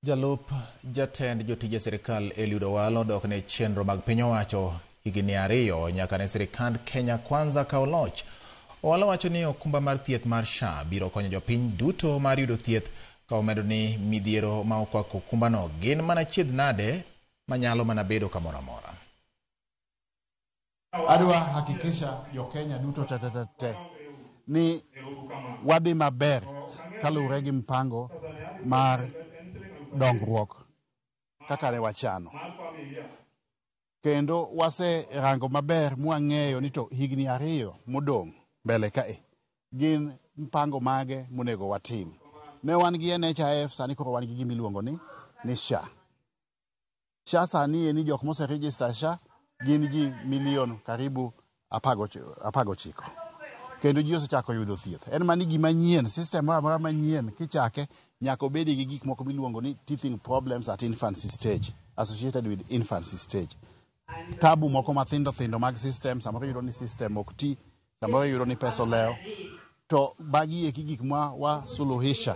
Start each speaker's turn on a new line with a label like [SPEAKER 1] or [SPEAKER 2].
[SPEAKER 1] Jalup jatend jotije sirikal Eliud Owalo dok ne chenro mag piny owacho higni 2 nyaka ne sirikand Kenya Kwanza kaw loch. Owalo wacho ni okumba mar thieth mar SHA biro konyo jopiny duto mar yudo thieth, ka omedo ni midhiero ma okwako okumbano gin mana chiedh nade manyalo mana bedo kamoro amora.
[SPEAKER 2] Adwa hakikisha jo Kenya duto te te te te ni wadhi maber kaluwore gi mpango mar dongruok kaka ne wachano. Kendo waserango maber mwang'eyo ni to higni 2 modong' mbele kae gin mpango mage monego watim. Ne wan gi NHIF, sani koro wan gi gima iluongo ni SHA. SHA sani ni jok mose register SHA gin ji milion karibu 19. Kendo ji osechako yudo thieth. En mani gima nyien, system moro amora manyien kichake nyaka obedi gi gik moko miluongo ni teething problems at infancy stage, associated with infancy stage. Tabu moko mathindo thindo mag system, samoro iyudo ni system ok ti, samoro iyudo ni pesa olewo. To magi eki gik ma wasuluhisha.